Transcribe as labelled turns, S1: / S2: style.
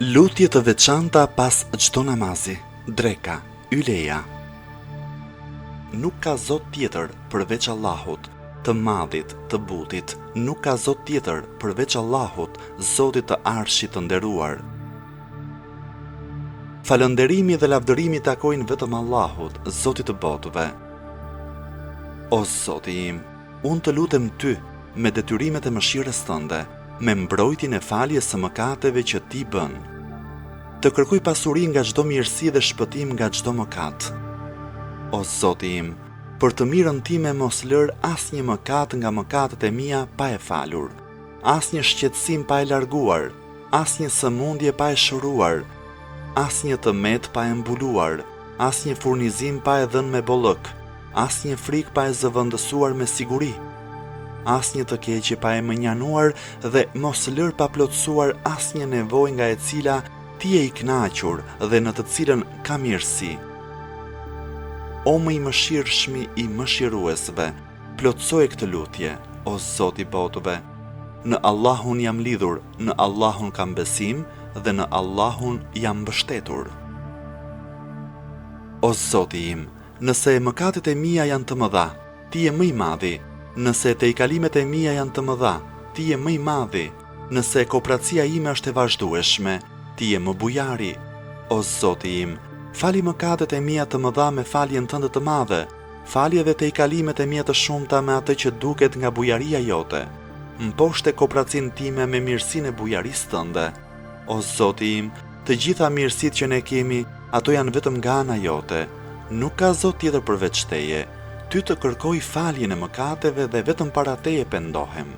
S1: Lutje të veçanta pas çdo namazi, dreka, yleja. Nuk ka zot tjetër përveç Allahut, të Madhit, të Butit, nuk ka zot tjetër përveç Allahut, Zotit të Arshit të nderuar. Falënderimi dhe lavdërimi i takojnë vetëm Allahut, Zotit të botëve. O Zoti im, unë të lutem Ty me detyrimet e mëshirës tënde, me mbrojtjen e faljes së mëkateve që Ti bën. Të kërkoj pasuri nga çdo mirësi dhe shpëtim nga çdo mëkat. O Zoti im, për të mirën time mos lër asnjë mëkat nga mëkatet e mia pa e falur, asnjë shqetësim pa e larguar, asnjë sëmundje pa e shëruar, asnjë të metë pa e mbuluar, asnjë furnizim pa e dhënë me bollëk, asnjë frikë pa e zëvendësuar me siguri, asnjë të keqe pa e mënjanuar dhe mos lër pa plotësuar asnjë nevojë nga e cila ti je i kënaqur dhe në të cilën ka mirësi. O më i mëshirshmi i mëshiruesve, plotësoje këtë lutje, o Zot i botëve. Në Allahun jam lidhur, në Allahun kam besim dhe në Allahun jam mbështetur. O Zoti im, Nëse mëkatet e mia janë të mëdha, Ti je më i madhi, nëse tejkalimet e mia janë të mëdha, Ti je më i madhi, nëse kopracia ime është e vazhdueshme, Ti je më bujari. O Zoti im, fali mëkatet e mia të mëdha me faljen Tënde të madhe, fali edhe tejkalimet e mia të shumta me atë që duket nga bujaria Jote. Mposhte kopracinë time me mirësinë e bujarisë Tënde. O Zoti im, të gjitha mirësitë që ne kemi, ato janë vetëm nga ana jote. Nuk ka Zot tjetër përveç teje. Ty të kërkoj faljen e mëkateve dhe vetëm para teje pendohem.